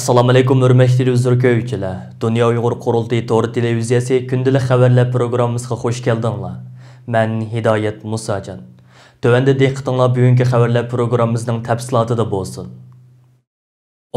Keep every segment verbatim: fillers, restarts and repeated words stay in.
ئەسسالامۇئەلەيكۇم، ھۆرمەتلىك تېلېۋىزور كۆرگۈچىلەر! دۇنيا ئۇيغۇر قۇرۇلتىيى تور تېلېۋىزىيەسى كۈندىلىك خەۋەرلەر پروگراممىسىغا خۇش كەلدىڭلار. مەن ھىدايەت مۇساجان. تۆۋەندە دىققىتىڭلار بۈگۈنكى خەۋەرلەر پروگراممىمىزنىڭ تەپسىلاتىدا بولسۇن.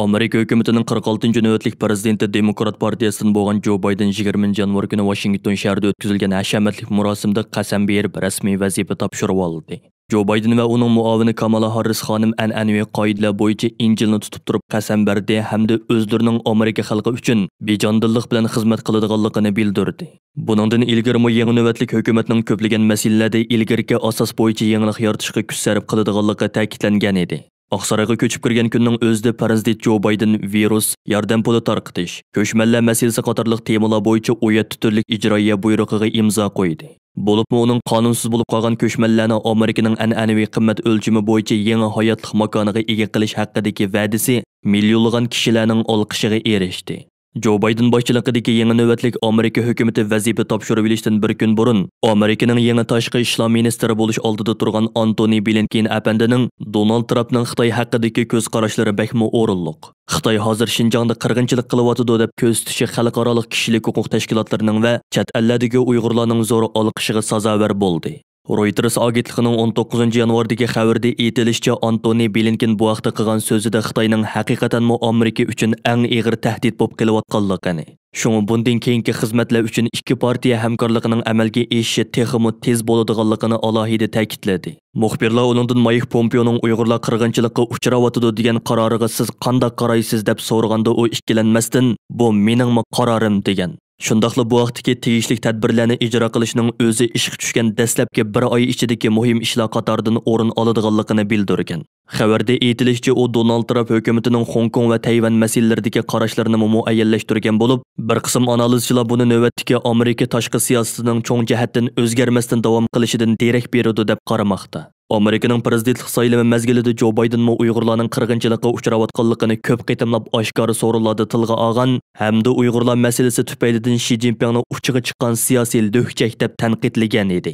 ئامېرىكا ھۆكۈمىتىنىڭ قىرىق ئالتىنچى نۆۋەتلىك پىرېزىدېنتى دېموكرات پارتىيەسىدىن بولغان جو بايدېن يىگىرمىنچى يانۋار كۈنى ۋاشىنگتون شەھىرىدە ئۆتكۈزۈلگەن ھەشەمەتلىك مۇراسىمدا قەسەم بېرىپ، رەسمىي ۋەزىپە تاپشۇرۇۋالدى. جو بايدېن ۋە ئۇنىڭ مۇئاۋىنى كامالا ھاررىس خانىم ئەنئەنىۋى قائىدىلەر بويىچە ئىنجىلنى تۇتۇپ تۇرۇپ قەسەم بەردى ھەمدە ئۆزلىرىنىڭ ئامېرىكا خەلقى ئۈچۈن بىجاندىللىق بىلەن خىزمەت قىلىدىغانلىقىنى بىلدۈردى. بۇنىڭدىن ئىلگىرىمۇ يېڭى نۆۋەتلىك ھۆكۈمەتنىڭ كۆپلىگەن مەسىلىلەردە ئىلگىرىكى ئاساس بويىچە يېڭىلىق يارىتىشقا كۈچ سەرپ قىلىدىغانلىقى تەكىتلەنگەن ئىدى. ئاقسارايغا كۆچۈپ كىرگەن كۈننىڭ ئۆزىدە پىرېزىدېنت جو بايدېن ۋىرۇس، ياردەم پۇلى تارقىتىش، كۆچمەنلەر مەسىلىسى قاتارلىق تېمىلار بويىچە ئون يەتتە تۈرلۈك ئىجرائىيە بۇيرۇقىغا ئىمزا قويدى. بولۇپمۇ ئۇنىڭ قانۇنسىز بولۇپ قالغان كۆچمەنلەرنى ئامېرىكىنىڭ ئەنئەنىۋى قىممەت ئۆلچىمى بويىچە يېڭى ھاياتلىق ماكانىغا ئىگە قىلىش ھەققىدىكى ۋەدىسى مىليونلىغان كىشىلەرنىڭ ئالقىشىغا ئېرىشتى. جو بايدېن باشچىلىقىدىكى يېڭى نۆۋەتلىك ئامېرىكا ھۆكۈمىتى ۋەزىپە تاپشۇرۇۋېلىشتىن بىر كۈن بۇرۇن، ئامېرىكىنىڭ يېڭى تاشقى ئىشلار مىنىستىرى بولۇش ئالدىدا تۇرغان ئانتونى بلىنكېن ئەپەندىنىڭ دونالد ترامپنىڭ خىتاي ھەققىدىكى كۆز قاراشلىرى بەكمۇ ئورۇنلۇق. خىتاي ھازىر شىنجاڭدا قىرغىنچىلىق قىلىۋاتىدۇ دەپ كۆرسىتىشى خەلقئارالىق كىشىلىك ھوقۇق تەشكىلاتلىرىنىڭ ۋە چەت ئەللەردىكى ئۇيغۇرلارنىڭ زور ئالقىشىغا سازاۋەر بولدى. رويتېرس ئاگېنتلىقىنىڭ ئون توققۇزىنچى يانۋاردىكى خەۋىرىدە ئېيتىلىشىچە، ئانتونى بلىنكېن بۇ ھەقتە قىلغان سۆزىدە خىتاينىڭ ھەقىقەتەنمۇ ئامېرىكا ئۈچۈن ئەڭ ئېغىر تەھدىت بولۇپ قېلىۋاتقانلىقىنى، شۇڭا بۇندىن كېيىنكى خىزمەتلەر ئۈچۈن ئىككى پارتىيە ھەمكارلىقىنىڭ ئەمەلگە ئېشىشى تېخىمۇ تېز بولىدىغانلىقىنى ئالاھىدە تەكىتلىدى. مۇخبىرلار ئۇنىڭدىن مايك پومپېئونىڭ ئۇيغۇرلار قىرغىنچىلىققا ئۇچراۋاتىدۇ دېگەن قارارىغا سىز قانداق قارايسىز دەپ سورىغاندا، ئۇ ئىككىلەنمەستىن، بۇ مېنىڭمۇ قارارىم، دېگەن. شۇنداقلا بۇ ھەقتىكى تېگىشلىك تەدبىرلەرنى ئىجرا قىلىشنىڭ ئۆزى ئىشقا چۈشكەن دەسلەپكى بىر ئاي ئىچىدىكى مۇھىم ئىشلار قاتارىدىن ئورۇن ئالىدىغانلىقىنى بىلدۈرگەن. خەۋەردە ئېيتىلىشىچە، ئۇ دونالد ترامپ ھۆكۈمىتىنىڭ خوڭكوڭ ۋە تەيۋەن مەسىلىلىرىدىكى قاراشلىرىنىمۇ مۇئەييەنلەشتۈرگەن بولۇپ، بىر قىسىم ئانالىزچىلار بۇنى نۆۋەتتىكى ئامېرىكا تاشقى سىياسىتىنىڭ چوڭ جەھەتتىن ئۆزگەرمەستىن داۋام قىلىشىدىن دېرەك بېرىدۇ دەپ قارىماقتا. ئامېرىكىنىڭ پىرېزىدېنتلىق سايلىمى مەزگىلىدە جو بايدېنمۇ ئۇيغۇرلارنىڭ قىرغىنچىلىققا ئۇچراۋاتقانلىقىنى كۆپ قېتىملاپ ئاشكارا سورۇنلاردا تىلغا ئالغان ھەمدە ئۇيغۇرلار مەسىلىسى تۈپەيلىدىن شى جىنپىڭنىڭ ئۇچىغا چىققان سىياسىي لۈكچەك دەپ تەنقىدلىگەن ئىدى.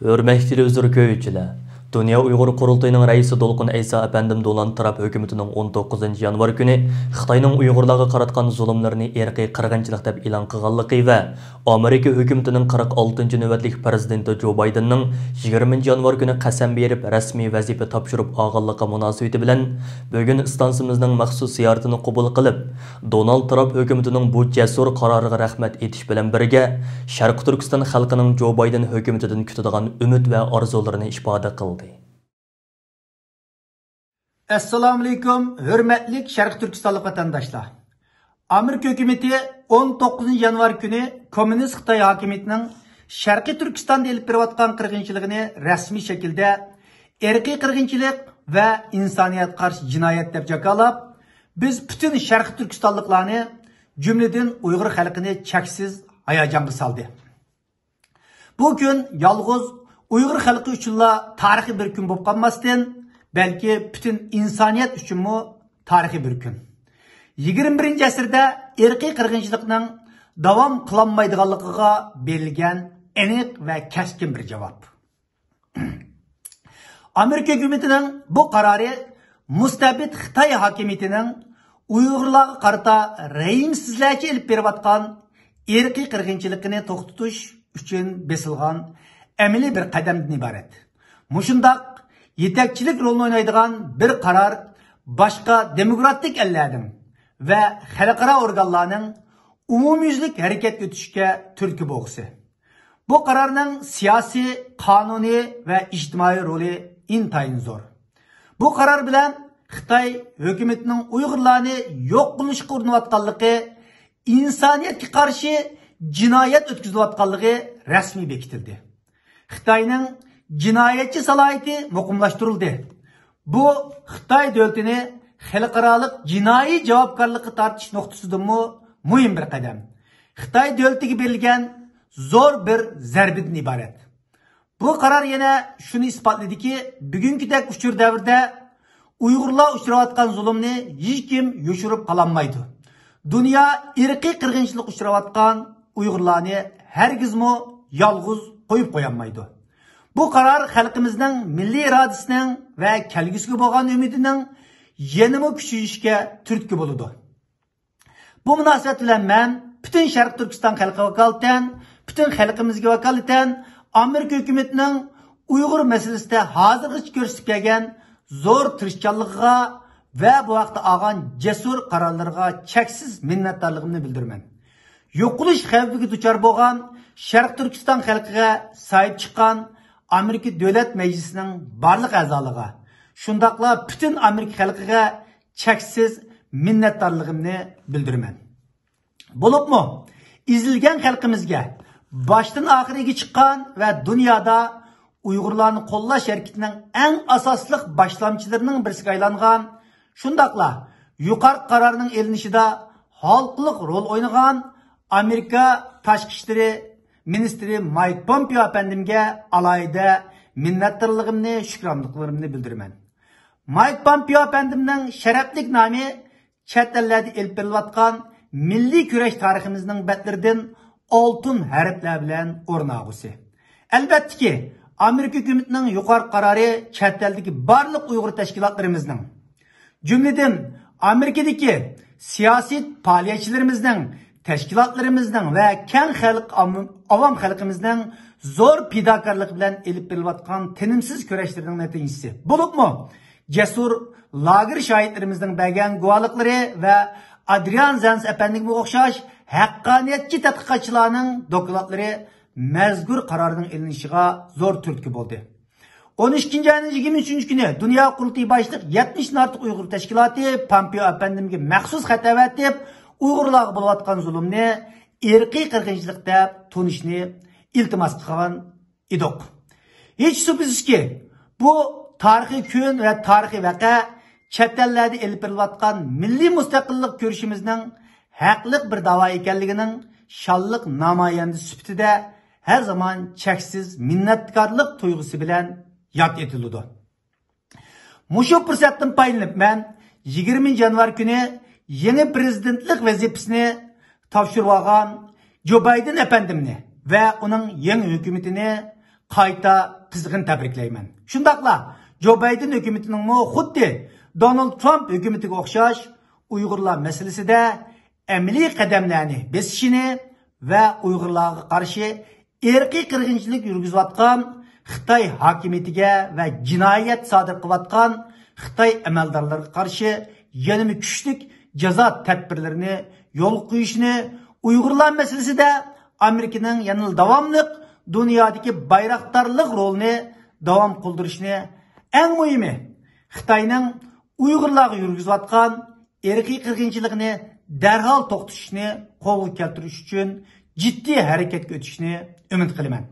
ھۆرمەتلىك تېلېۋىزور كۆرگۈچىلەر! دۇنيا ئۇيغۇر قۇرۇلتىيىنىڭ رەئىسى دولقۇن ئەيسا ئەپەندىم دونالد ترامپ ھۆكۈمىتىنىڭ ئون توققۇزىنچى يانۋار كۈنى خىتاينىڭ ئۇيغۇرلارغا قاراتقان زۇلۇملىرىنى ئىرقىي قىرغىنچىلىق دەپ ئېلان قىلغانلىقى ۋە ئامېرىكا ھۆكۈمىتىنىڭ قىرىق ئالتىنچى نۆۋەتلىك پىرېزىدېنتى جو بايدېننىڭ يىگىرمىنچى يانۋار كۈنى قەسەم بېرىپ، رەسمىي ۋەزىپە تاپشۇرۇپ ئالغانلىقى مۇناسىۋىتى بىلەن، بۈگۈن ئىستانسىمىزنىڭ مەخسۇس زىيارىتىنى قوبۇل قىلىپ، دونالد ترامپ ھۆكۈمىتىنىڭ بۇ جەسۇر قارارىغا رەھمەت ئېيتىش بىلەن بىرگە، شەرقىي تۈركىستان خەلقىنىڭ جو بايدېن ھۆكۈمىتىدىن كۈتىدىغان ئۈمىد ۋە ئارزۇلىرىنى ئىپادە قىلدى. ئەسسالامۇئەلەيكۇم، ھۆرمەتلىك شەرقىي تۈركىستانلىق ۋەتەنداشلار! ئامېرىكا ھۆكۈمىتى ئون توققۇزىنچى يانۋار كۈنى كوممۇنىست خىتاي ھاكىمىيىتىنىڭ شەرقىي تۈركىستاندا ئېلىپ بېرىۋاتقان قىرغىنچىلىقىنى رەسمىي شەكىلدە ئىرقىي قىرغىنچىلىق ۋە ئىنسانىيەتكە قارشى جىنايەت دەپ جاكارلاپ، بىز پۈتۈن شەرقىي تۈركىستانلىقلارنى، جۈملىدىن ئۇيغۇر خەلقىنى چەكسىز ھاياجانغا سالدى. بۇ كۈن يالغۇز ئۇيغۇر خەلقى ئۈچۈنلا تارىخىي بىر كۈن بولۇپ قالماستىن، بەلكى پۈتۈن ئىنسانىيەت ئۈچۈنمۇ تارىخىي بىر كۈن. يىگىرمە بىرىنچى ئەسىردە ئىرقىي قىرغىنچىلىقنىڭ داۋام قىلالمايدىغانلىقىغا بېرىلگەن ئېنىق ۋە كەسكىن بىر جاۋاب. ئامېرىكا ھۆكۈمىتىنىڭ بۇ قارارى مۇستەبىت خىتاي ھاكىمىيىتىنىڭ ئۇيغۇرلارغا قارىتا رەھىمسىزلەرچە ئېلىپ بېرىۋاتقان ئىرقىي قىرغىنچىلىقىنى توختىتىش ئۈچۈن بېسىلغان ئەمەلىي بىر قەدەمدىن ئىبارەت. مۇشۇنداق يېتەكچىلىك رولىنى ئوينايدىغان بىر قارار باشقا دېموكراتىك ئەللەرنىڭ ۋە خەلقئارا ئورگانلارنىڭ ئومۇميۈزلۈك ھەرىكەتكە ئۆتۈشكە تۈرتكە بولغۇسى. بۇ قارارنىڭ سىياسىي، قانۇنىي ۋە ئىجتىمائىي رولى ئىنتايىن زور. بۇ قارار بىلەن خىتاي ھۆكۈمىتىنىڭ ئۇيغۇرلارنى يوق قىلىشقا ئۇرۇنۇۋاتقانلىقى، ئىنسانىيەتكە قارشى جىنايەت ئۆتكۈزۈلۈۋاتقانلىقى رەسمىي بېكىتىلدى. خىتاينىڭ جىنايەتچى سالاھىيىتى مۇقىملاشتۇرۇلدى. بۇ خىتاي دۆلىتىنى خەلقئارالىق جىنايى جاۋابكارلىققا تارتىش نۇقتىسىدىنمۇ مۇھىم بىر قەدەم. خىتاي دۆلىتىگە بېرىلگەن زور بىر زەربىدىن ئىبارەت. بۇ قارار يەنە شۇنى ئىسپاتلىدىكى، بۈگۈنكىدەك ئۇچۇر دەۋرىدە ئۇيغۇرلار ئۇچراۋاتقان زۇلۇمنى ھېچكىم يوشۇرۇپ قالالمايدۇ. دۇنيا ئىرقىي قىرغىنچىلىققا ئۇچراۋاتقان ئۇيغۇرلارنى ھەرگىزمۇ يالغۇز قويۇپ قويالمايدۇ. بۇ قارار خەلقىمىزنىڭ مىللىي ئىرادىسىنىڭ ۋە كەلگۈسىگە بولغان ئۈمىدىنىڭ يەنىمۇ كۈچىيىشىگە تۈرتكە بولىدۇ. بۇ مۇناسىۋەت بىلەن مەن پۈتۈن شەرقىي تۈركىستان خەلقىگە ۋاكالىتەن، پۈتۈن خەلقىمىزگە ۋاكالىتەن ئامېرىكا ھۆكۈمىتىنىڭ ئۇيغۇر مەسىلىسىدە ھازىرغىچە كۆرسىتىپ كەلگەن زور تىرىشچانلىقىغا ۋە بۇ ھەقتە ئالغان جەسۇر قارارلىرىغا چەكسىز مىننەتدارلىقىمنى بىلدۈرىمەن. يوقىلىش خەۋپىگە دۇچار بولغان شەرقىي تۈركىستان خەلقىگە ساھىب چىققان ئامېرىكا دۆلەت مەجلىسىنىڭ بارلىق ئەزالىرىغا، شۇنداقلا پۈتۈن ئامېرىكا خەلقىگە چەكسىز مىننەتدارلىقىمنى بىلدۈرىمەن. بولۇپمۇ ئېزىلگەن خەلقىمىزگە باشتىن ئاخىر ئىگە چىققان ۋە دۇنيادا ئۇيغۇرلارنى قوللاش ھەرىكىتىنىڭ ئەڭ ئاساسلىق باشلامچىلىرىنىڭ بىرسىگە ئايلانغان، شۇنداقلا يۇقىرىقى قارارنىڭ ئېلىنىشىدا ھالقىلىق رول ئوينىغان ئامېرىكا تاشقى ئىشلىرى مىنىستىرى مايك پومپېئو ئەپەندىمگە ئالاھىدە مىننەتدارلىقىمنى، شۈكرانىلىقلىرىمنى بىلدۈرىمەن. مايك پومپېئو ئەپەندىمنىڭ شەرەپلىك نامى چەت ئەللەردە ئېلىپ بېرىلىۋاتقان مىللىي كۈرەش تارىخىمىزنىڭ بەتلىرىدىن ئالتۇن ھەرپلەر بىلەن ئورۇن ئالغۇسى. ئەلۋەتتىكى، ئامېرىكا ھۆكۈمىتىنىڭ يۇقىرى قارارى چەت ئەلدىكى بارلىق ئۇيغۇر تەشكىلاتلىرىمىزنىڭ، جۈملىدىن ئامېرىكىدىكى سىياسىي پائالىيەتچىلىرىمىزنىڭ، تەشكىلاتلىرىمىزنىڭ ۋە كەڭ خەلق، ئام-، ئاۋام خەلقىمىزنىڭ زور پىداكارلىقى بىلەن ئېلىپ بېرىلىۋاتقان تىنىمسىز كۈرەشلىرىنىڭ نەتىجىسى. بولۇپمۇ جەسۇر لاگېر شاھىتلىرىمىزنىڭ بەرگەن گۇۋاھلىقلىرى ۋە ئادرىيان زەنس ئەپەندىگىمۇ ئوخشاش ھەققانىيەتچى تەتقىقاتچىلارنىڭ دوكلاتلىرى مەزكۇر قارارنىڭ ئېلىنىشىغا زور تۈرتكە بولدى. ئون ئىككىنچى ئاينىڭ يىگىرمە ئۈچىنچى كۈنى دۇنيا قۇرۇلتىيى باشلىق يەتمىشتىن ئارتۇق ئۇيغۇر تەشكىلاتى پامپېئو ئەپەندىمگە مەخسۇس خەت ئەۋەتىپ، ئۇيغۇرلارغا بولۇۋاتقان زۇلۇمنى ئىرقىي قىرغىنچىلىق دەپ تونۇشنى ئىلتىماس قىلغان ئىدۇق. ھېچ شۈبھىسىزكى، بۇ تارىخىي كۈن ۋە تارىخىي ۋەقە چەت ئەللەردە ئېلىپ بېرىلىۋاتقان مىللىي مۇستەقىللىق كۈرىشىمىزنىڭ ھەقلىق بىر داۋا ئىكەنلىكىنىڭ شانلىق نامايەندىسى سۈپىتىدە ھەر زامان چەكسىز مىننەتدارلىق تۇيغۇسى بىلەن ياد ئېتىلىدۇ. مۇشۇ پۇرسەتتىن پايدىلىنىپ، مەن يىگىرمىنچى يانۋار كۈنى يېڭى پىرېزىدېنتلىق ۋەزىپىسىنى تاپشۇرۇۋالغان جو بايدېن ئەپەندىمنى ۋە ئۇنىڭ يېڭى ھۆكۈمىتىنى قايتا قىزغىن تەبرىكلەيمەن. شۇنداقلا جو بايدېن ھۆكۈمىتىنىڭمۇ خۇددى دونالد ترامپ ھۆكۈمىتىگە ئوخشاش ئۇيغۇرلار مەسىلىسىدە ئەمەلىي قەدەملەرنى بېسىشىنى ۋە ئۇيغۇرلارغا قارشى ئىرقىي قىرغىنچىلىق يۈرگۈزۈۋاتقان خىتاي ھاكىمىيىتىگە ۋە جىنايەت سادىر قىلىۋاتقان خىتاي ئەمەلدارلىرىغا قارشى يەنىمۇ كۈچلۈك جازا تەدبىرلىرىنى يولغا قويۇشنى، ئۇيغۇرلار مەسىلىسىدە ئامېرىكىنىڭ يەنىلا داۋاملىق دۇنيادىكى بايراقدارلىق رولىنى داۋام قىلدۇرۇشنى، ئەڭ مۇھىمى، خىتاينىڭ ئۇيغۇرلارغا يۈرگۈزۈۋاتقان ئىرقىي قىرغىنچىلىقنى دەرھال توختىتىشنى قولغا كەلتۈرۈش ئۈچۈن جىددىي ھەرىكەتكە ئۆتۈشنى ئۈمىد قىلىمەن.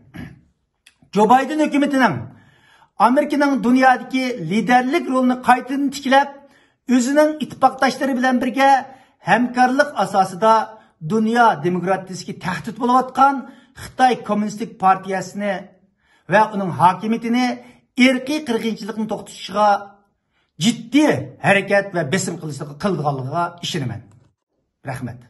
جو بايدېن ھۆكۈمىتىنىڭ ئامېرىكىنىڭ دۇنيادىكى لىدەرلىك رولىنى قايتىدىن تىكلەپ، ئۆزىنىڭ ئىتتىپاقداشلىرى بىلەن بىرگە ھەمكارلىق ئاساسىدا دۇنيا دېموكراتىيىسىگە تەھدىت بولۇۋاتقان خىتاي كوممۇنىستىك پارتىيەسىنى ۋە ئۇنىڭ ھاكىمىيىتىنى ئىرقىي قىرغىنچىلىقنى توختىتىشىغا جىددىي ھەرىكەت ۋە بېسىم قىلىشلىقى قىلىدىغانلىقىغا ئىشىنىمەن. رەھمەت.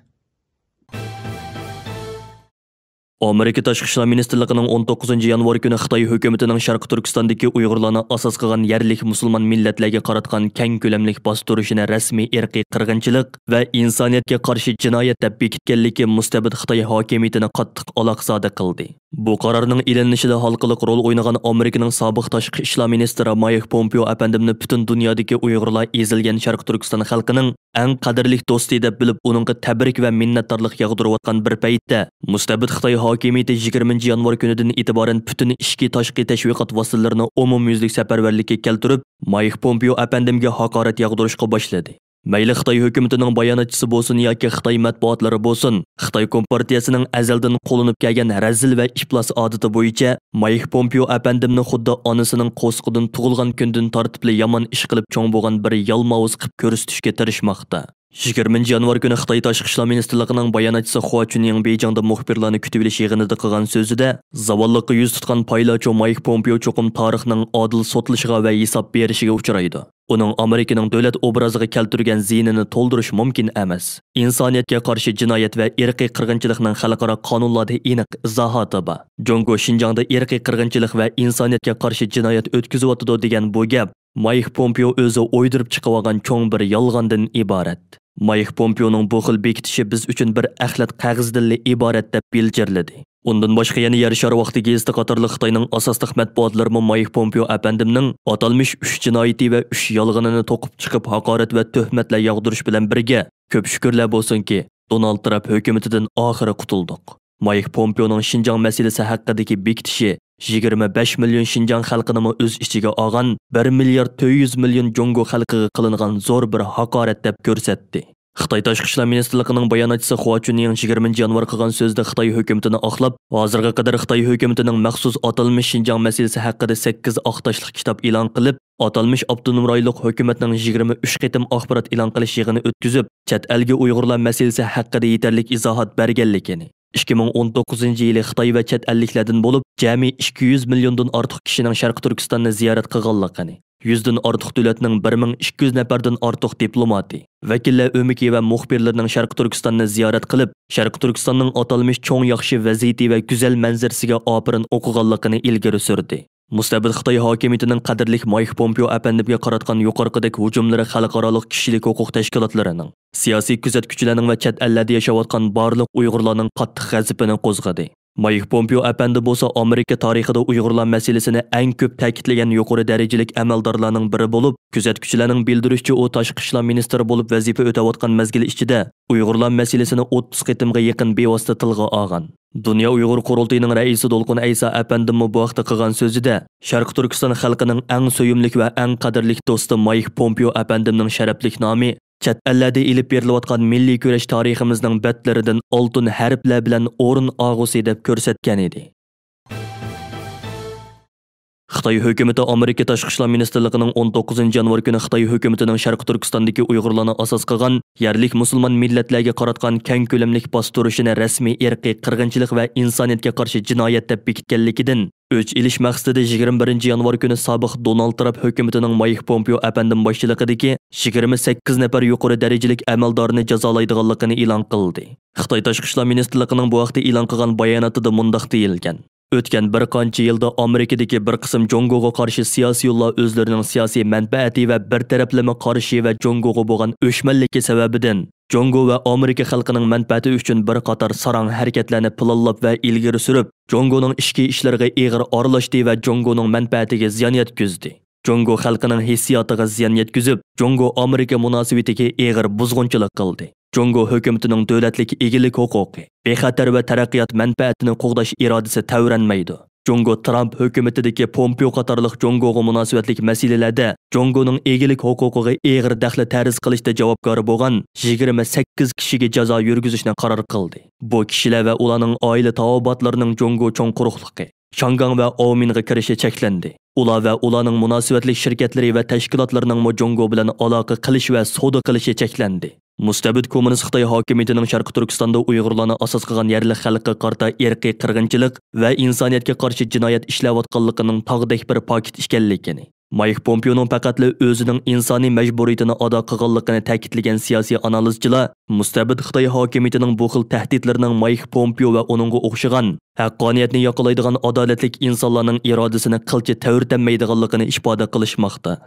ئامېرىكا تاشقى ئىشلار مىنىستىرلىقىنىڭ ئون توققۇزىنچى يانۋار كۈنى خىتاي ھۆكۈمىتىنىڭ شەرقىي تۈركىستاندىكى ئۇيغۇرلارنى ئاساس قىلغان يەرلىك مۇسۇلمان مىللەتلەرگە قاراتقان كەڭ كۆلەملىك باستۇرۇشىنى رەسمىي ئىرقىي قىرغىنچىلىق ۋە ئىنسانىيەتكە قارشى جىنايەت دەپ بېكىتكەنلىكى مۇستەبىت خىتاي ھاكىمىيىتىنى قاتتىق ئالاقزادە قىلدى. بۇ قارارنىڭ ئېلىنىشىدا ھالقىلىق رول ئوينىغان ئامېرىكىنىڭ سابىق تاشقى ئىشلار مىنىستىرى مايك پومپېئو ئەپەندىمنى پۈتۈن دۇنيادىكى ئۇيغۇرلار ئېزىلگەن شەرقىي تۈركىستان خەلقىنىڭ ئەڭ قەدىرلىك دوستى دەپ بىلىپ، ئۇنىڭغا تەبرىك ۋە مىننەتدارلىق ياغدۇرۇۋاتقان بىر پەيتتە، مۇستەبىت خىتاي ھاكىمىيىتى يىگىرمىنچى يانۋار كۈنىدىن ئېتىبارەن پۈتۈن ئىچكى، تاشقى تەشۋىقات ۋاسىتىلىرىنى ئومۇميۈزلۈك سەپەرۋەرلىككە كەلتۈرۈپ، مايك پومپېئو ئەپەندىمگە ھاقارەت ياغدۇرۇشقا باشلىدى. مەيلى خىتاي ھۆكۈمىتىنىڭ باياناتچىسى بولسۇن ياكى خىتاي مەتبۇئاتلىرى بولسۇن، خىتاي كومپارتىيەسىنىڭ ئەزەلدىن قوللىنىپ كەلگەن رەزىل ۋە ئىپلاس ئادىتى بويىچە، مايك پومپېئو ئەپەندىمنى خۇددى ئانىسىنىڭ قورسىقىدىن تۇغۇلغان كۈندىن تارتىپلا يامان ئىش قىلىپ چوڭ بولغان بىر يالماۋۇز قىلىپ كۆرسىتىشكە تىرىشماقتا. يىگىرمىنچى يانۋار كۈنى خىتاي تاشقى ئىشلار مىنىستىرلىقىنىڭ باياناتچىسى خۇا چۈنيىڭ بېيجىڭدا مۇخبىرلارنى كۈتۈۋېلىش يىغىنىدا قىلغان سۆزىدە، زاۋاللىققا يۈز تۇتقان پايلاچو مايك پومپېئو چوقۇم تارىخنىڭ ئادىل سوتلىشىغا ۋە ھېساب بېرىشىگە ئۇچرايدۇ. ئۇنىڭ ئامېرىكىنىڭ دۆلەت ئوبرازىغا كەلتۈرگەن زىيىنىنى تولدۇرۇش مۇمكىن ئەمەس. ئىنسانىيەتكە قارشى جىنايەت ۋە ئىرقىي قىرغىنچىلىقنىڭ خەلقئارا قانۇنلاردا ئېنىق ئىزاھاتى بار. جۇڭگو شىنجاڭدا ئىرقىي قىرغىنچىلىق ۋە ئىنسانىيەتكە قارشى جىنايەت ئۆتكۈزۈۋاتىدۇ دېگەن بۇ گەپ مايك پومپېئو ئۆزى ئويدۇرۇپ چىقىۋالغان چوڭ بىر يالغاندىن ئىبارەت. مايك پومپېئونىڭ بۇ خىل بېكىتىشى بىز ئۈچۈن بىر ئەخلەت قەغىزىدىنلا ئىبارەت دەپ بىلجىرلىدى. ئۇندىن باشقا يەنە يەر شارى ۋاقتى گېزىتى قاتارلىق خىتاينىڭ ئاساسلىق مەتبۇئاتلىرىمۇ مايك پومپېئو ئەپەندىمنىڭ ئاتالمىش ئۈچ جىنايىتى ۋە ئۈچ يالغىنىنى توقۇپ چىقىپ، ھاقارەت ۋە تۆھمەتلەر ياغدۇرۇش بىلەن بىرگە، كۆپ شۈكۈرلەر بولسۇنكى، دونالد ترامپ ھۆكۈمىتىدىن ئاخىرى قۇتۇلدۇق. مايك پومپېئونىڭ شىنجاڭ مەسىلىسى ھەققىدىكى بېكىتىشى يىگىرمە بەش مىليون شىنجاڭ خەلقىنىمۇ ئۆز ئىچىگە ئالغان بىر مىليارد تۆت يۈز مىليون جۇڭگو خەلقىگە قىلىنغان زور بىر ھاقارەت دەپ كۆرسەتتى. خىتاي تاشقى ئىشلار مىنىستىرلىقىنىڭ باياناتچىسى خۇا چۈنيىڭ يىگىرمىنچى يانۋار قىلغان سۆزىدە خىتاي ھۆكۈمىتىنى ئاقلاپ، ھازىرغا قەدەر خىتاي ھۆكۈمىتىنىڭ مەخسۇس ئاتالمىش شىنجاڭ مەسىلىسى ھەققىدە سەككىز ئاق تاشلىق كىتاب ئېلان قىلىپ، ئاتالمىش ئاپتونوم رايونلۇق ھۆكۈمەتنىڭ يىگىرمە ئۈچ قېتىم ئاخبارات ئېلان قىلىش يىغىنى ئۆتكۈزۈپ، چەت ئەلگە ئۇيغۇرلار مەسىلىسى ھەققىدە يېتەرلىك ئىزاھات بەرگەنلىكىنى، ئىككى مىڭ ئون توققۇزىنچى يىلى خىتاي ۋە چەت ئەللىكلەردىن بولۇپ جەمئىي ئىككى يۈز مىليوندىن ئارتۇق كىشىنىڭ شەرقىي تۈركىستاننى زىيارەت قىلغانلىقىنى، يۈزدىن ئارتۇق دۆلەتنىڭ بىر مىڭ ئىككى يۈز نەپەردىن ئارتۇق دىپلوماتى، ۋەكىللەر ئۆمىكى ۋە مۇخبىرلىرىنىڭ شەرقىي تۈركىستاننى زىيارەت قىلىپ، شەرقىي تۈركىستاننىڭ ئاتالمىش چوڭ ياخشى ۋەزىيىتى ۋە گۈزەل مەنزىرىسىگە ئاپىرىن ئوقۇغانلىقىنى ئىلگىرى سۈردى. مۇستەبىت خىتاي ھاكىمىيىتىنىڭ قەدىرلىك مايك پومپېئو ئەپەندىمگە قاراتقان يۇقىرىقىدەك ھۇجۇملىرى خەلقئارالىق كىشىلىك ھوقۇق تەشكىلاتلىرىنىڭ، سىياسىي كۆزەتكۈچىلەرنىڭ ۋە چەت ئەللەردە ياشاۋاتقان بارلىق ئۇيغۇرلارنىڭ قاتتىق غەزىپىنى قوزغىدى. مايك پومپېئو ئەپەندى بولسا ئامېرىكا تارىخىدا ئۇيغۇرلار مەسىلىسىنى ئەڭ كۆپ تەكىتلىگەن يۇقىرى دەرىجىلىك ئەمەلدارلارنىڭ بىرى بولۇپ، كۆزەتكۈچىلەرنىڭ بىلدۈرۈشىچە، ئۇ تاشقى ئىشلار مىنىستىرى بولۇپ ۋەزىپە ئۆتەۋاتقان مەزگىل ئىچىدە ئۇيغۇرلار مەسىلىسىنى ئوتتۇز قېتىمغا يېقىن بىۋاسىتە تىلغا ئالغان. دۇنيا ئۇيغۇر قۇرۇلتىيىنىڭ رەئىسى دولقۇن ئەيسا ئەپەندىممۇ بۇ ھەقتە قىلغان سۆزىدە، شەرقىي تۈركىستان خەلقىنىڭ ئەڭ سۆيۈملۈك ۋە ئەڭ قەدىرلىك دوستى مايك پومپېئو ئەپەندىمنىڭ شەرەپلىك نامى چەت ئەللەردە ئېلىپ بېرىلىۋاتقان مىللىي كۈرەش تارىخىمىزنىڭ بەتلىرىدىن ئالتۇن ھەرپلەر بىلەن ئورۇن ئالغۇسى دەپ كۆرسەتكەن ئىدى. خىتاي ھۆكۈمىتى ئامېرىكا تاشقى ئىشلار مىنىستىرلىقىنىڭ ئون توققۇزىنچى يانۋار كۈنى خىتاي ھۆكۈمىتىنىڭ شەرقىي تۈركىستاندىكى ئۇيغۇرلارنى ئاساس قىلغان يەرلىك مۇسۇلمان مىللەتلەرگە قاراتقان كەڭ كۆلەملىك باستۇرۇشىنى رەسمىي ئىرقىي قىرغىنچىلىق ۋە ئىنسانىيەتكە قارشى جىنايەت دەپ بېكىتكەنلىكىدىن، ئۆچ ئېلىش مەقسىتىدە يىگىرمە بىرىنچى يانۋار كۈنى سابىق دونالد ترامپ ھۆكۈمىتىنىڭ مايك پومپېئو ئەپەندىم باشچىلىقىدىكى يىگىرمە سەككىز نەپەر يۇقىرى دەرىجىلىك ئەمەلدارىنى جازالايدىغانلىقىنى ئېلان قىلدى. خىتاي تاشقى ئىشلار مىنىستىرلىقىنىڭ بۇ ھەقتە ئېلان قىلغان باياناتىدا مۇنداق دېيىلگەن: ئۆتكەن بىر قانچە يىلدا ئامېرىكىدىكى بىر قىسىم جۇڭگوغا قارشى سىياسىيونلار ئۆزلىرىنىڭ سىياسىي مەنپەئەتى ۋە بىر تەرەپلىمە قارىشى ۋە جۇڭگوغا بولغان ئۆچمەنلىكى سەۋەبىدىن، جۇڭگو ۋە ئامېرىكا خەلقىنىڭ مەنپەئەتى ئۈچۈن بىر قاتار ساراڭ ھەرىكەتلەرنى پىلانلاپ ۋە ئىلگىرى سۈرۈپ، جۇڭگونىڭ ئىچكى ئىشلىرىغا ئېغىر ئارىلاشتى ۋە جۇڭگونىڭ مەنپەئەتىگە زىيان يەتكۈزدى. جۇڭگو خەلقىنىڭ ھېسسىياتىغا زىيان يەتكۈزۈپ، جۇڭگو ئامېرىكا مۇناسىۋىتىگە ئېغىر بۇزغۇنچىلىق قىلدى. جۇڭگو ھۆكۈمىتىنىڭ دۆلەتلىك ئىگىلىك ھوقۇقى، بىخەتەر ۋە تەرەققىيات مەنپەئەتىنى قوغداش ئىرادىسى تەۋرەنمەيدۇ. جۇڭگو ترامپ ھۆكۈمىتىدىكى پومپېئو قاتارلىق جۇڭگوغا مۇناسىۋەتلىك مەسىلىلەردە جۇڭگونىڭ ئىگىلىك ھوقۇقىغا ئېغىر دەخلى تەرۇز قىلىشتا جاۋابكار بولغان يىگىرمە سەككىز كىشىگە جازا يۈرگۈزۈشنى قارار قىلدى. بۇ كىشىلەر ۋە ئۇلارنىڭ ئائىلە تاۋابىئاتلىرىنىڭ جۇڭگو چوڭ قۇرۇقلۇقى، شاڭگاڭ ۋە ئاۋمىنغا كىرىشى چەكلەندى. ئۇلار ۋە ئۇلارنىڭ مۇناسىۋەتلىك شىركەتلىرى ۋە تەشكىلاتلىرىنىڭمۇ جۇڭگو بىلەن ئالاقە قىلىش ۋە سودا قىلىشى چەكلەندى. مۇستەبىت كوممۇنىست خىتاي ھاكىمىيىتىنىڭ شەرقىي تۈركىستاندا ئۇيغۇرلارنى ئاساس قىلغان يەرلىك خەلققە قارىتا ئىرقىي قىرغىنچىلىق ۋە ئىنسانىيەتكە قارشى جىنايەت ئىشلەۋاتقانلىقىنىڭ تاغدەك بىر پاكىت ئىكەنلىكىنى، مايك پومپېئونىڭ پەقەتلا ئۆزىنىڭ ئىنسانىي مەجبۇرىيىتىنى ئادا قىلغانلىقىنى تەكىتلىگەن سىياسىي ئانالىزچىلار مۇستەبىت خىتاي ھاكىمىيىتىنىڭ بۇ خىل تەھدىتلىرىنىڭ مايك پومپېئو ۋە ئۇنىڭغا ئوخشىغان ھەققانىيەتنى ياقىلايدىغان ئادالەتلىك ئىنسانلارنىڭ ئىرادىسىنى قىلچە تەۋرىتەلمەيدىغانلىقىنى ئىپادە قىلىشماقتا.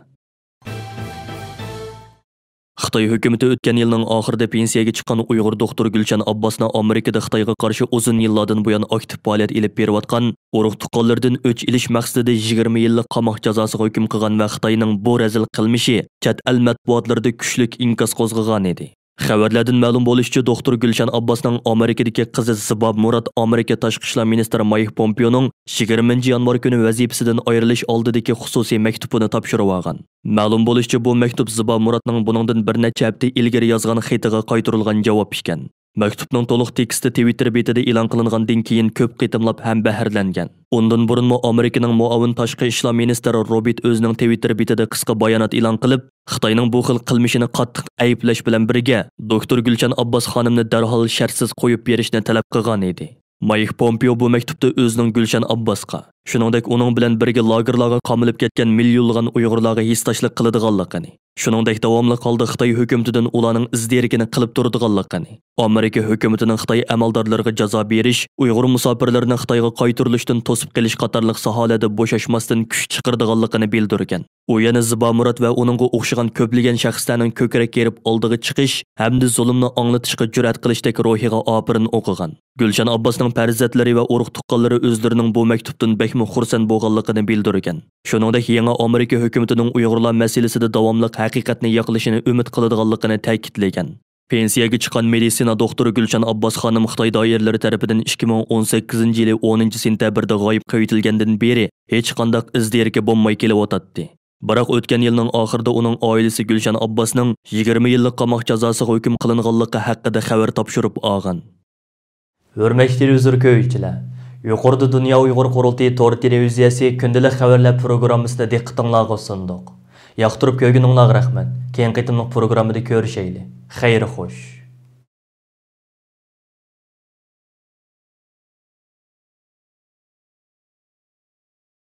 خىتاي ھۆكۈمىتى ئۆتكەن يىلنىڭ ئاخىرىدا پېنسىيەگە چىققان ئۇيغۇر دوختۇر گۈلشەن ئابباسنى ئامېرىكىدا خىتايغا قارشى ئۇزۇن يىللاردىن بۇيان ئاكتىپ پائالىيەت ئېلىپ بېرىۋاتقان، ئۇرۇق-تۇغقانلىرىدىن ئۆچ ئېلىش مەقسىتىدە يىگىرمە يىللىق قاماق جازاسىغا ھۆكۈم قىلغان ۋە خىتاينىڭ بۇ رەزىل قىلمىشى چەت ئەل مەتبۇئاتلىرىدا كۈچلۈك ئىنكاس قوزغىغانىدى. خەۋەرلەردىن مەلۇم بولۇشىچە، دوختۇر گۈلشەن ئابباسنىڭ ئامېرىكىدىكى قىزى زىبا مۇرات ئامېرىكا تاشقى ئىشلار مىنىستىرى مايك پومپېئونىڭ يىگىرمىنچى يانۋار كۈنى ۋەزىپىسىدىن ئايرىلىش ئالدىدىكى خۇسۇسىي مەكتۇپىنى تاپشۇرۇۋالغان. مەلۇم بولۇشىچە، بۇ مەكتۇپ زىبا مۇراتنىڭ بۇنىڭدىن بىر نەچچە ھەپتە ئىلگىرى يازغان خېتىغا قايتۇرۇلغان جاۋاب ئىكەن. مەكتۇپنىڭ تولۇق تېكىستى تىۋىتتېر بېتىدە ئېلان قىلىنغاندىن كېيىن كۆپ قېتىملاپ ھەمبەھىرلەنگەن. ئۇندىن بۇرۇنمۇ ئامېرىكىنىڭ مۇئاۋىن تاشقى ئىشلار مىنىستىرى روبىت ئۆزىنىڭ تىۋىتتېر بېتىدە قىسقا بايانات ئېلان قىلىپ، خىتاينىڭ بۇ خىل قىلمىشىنى قاتتىق ئەيىبلەش بىلەن بىرگە، دوختۇر گۈلشەن ئابباس خانىمنى دەرھال شەرتسىز قويۇپ بېرىشنى تەلەپ قىلغان ئىدى. مايك پومپېئو بۇ مەكتۇپتا ئۆزىنىڭ گۈلشەن ئابباسقا، شۇنىڭدەك ئۇنىڭ بىلەن بىرگە لاگېرلارغا قامىلىپ كەتكەن مىليونلىغان ئۇيغۇرلارغا ھېسداشلىق قىلىدىغانلىقىنى، شۇنىڭدەك داۋاملىق ھالدا خىتاي ھۆكۈمىتىدىن ئۇلارنىڭ ئىز دېرىكىنى قىلىپ تۇرىدىغانلىقىنى، ئامېرىكا ھۆكۈمىتىنىڭ خىتاي ئەمەلدارلىرىغا جازا بېرىش، ئۇيغۇر مۇساپىرلىرىنى خىتايغا قايتۇرۇلۇشتىن توسۇپ قېلىش قاتارلىق ساھەلەردە بوشاشماستىن كۈچ چىقىرىدىغانلىقىنى بىلدۈرگەن. ئۇ يەنە زىبا مۇرات ۋە ئۇنىڭغا ئوخشىغان كۆپلىگەن شەخسلەرنىڭ كۆكرەك كېرىپ ئالدىغا چىقىش ھەمدە زۇلۇمنى ئاڭلىتىشقا جۈرئەت قىلىشتەك روھىغا ئاپىرىن ئوقۇغان. گۈلشەن ئابباسنىڭ پەرزەنتلىرى ۋە ئۇرۇق-تۇغقانلىرى ئۆزلىرىنىڭ بۇ مەكتۇپتىن بەكمۇ خۇرسەن بولغانلىقىنى بىلدۈرگەن. شۇنىڭدەك يېڭى ئامېرىكا ھۆكۈمىتىنىڭ ئۇيغۇرلار مەسىلىسىدە داۋاملىق ھەقىقەتنى ياقلىشىنى ئۈمىد قىلىدىغانلىقىنى تەكىتلىگەن. پېنسىيەگە چىققان مېدىتسىنا دوختۇرى گۈلشەن ئابباس خانىم خىتاي دائىرىلىرى تەرىپىدىن ئىككى مىڭ ئون سەككىزىنچى يىلى ئونىنچى سېنتەبىردە غايىب قېلىۋېتىلگەندىن بېرى ھېچقانداق ئىز دېرىكى بولماي كېلىۋاتاتتى. بىراق ئۆتكەن يىلنىڭ ئاخىرىدا ئۇنىڭ ئائىلىسى گۈلشەن ئابباسنىڭ يىگىرمە يىللىق قاماق جازاسىغا ھۆكۈم قىلىنغانلىقى ھەققىدە خەۋەر تاپشۇرۇپ ئالغان. ھۆرمەتلىك تېلېۋىزور كۆرگۈچىلەر، يۇقىرىدا دۇنيا ئۇيغۇر قۇرۇلتىيى تور تېلېۋىزىيەسى كۈندىلىك خەۋەرلەر پروگراممىسىنى دىققىتىڭلارغا سۇندۇق. ياقتۇرۇپ كۆرگىنىڭلارغا رەھمەت. كېيىنكى قېتىملىق پروگراممىدا كۆرۈشەيلى. خەير خوش.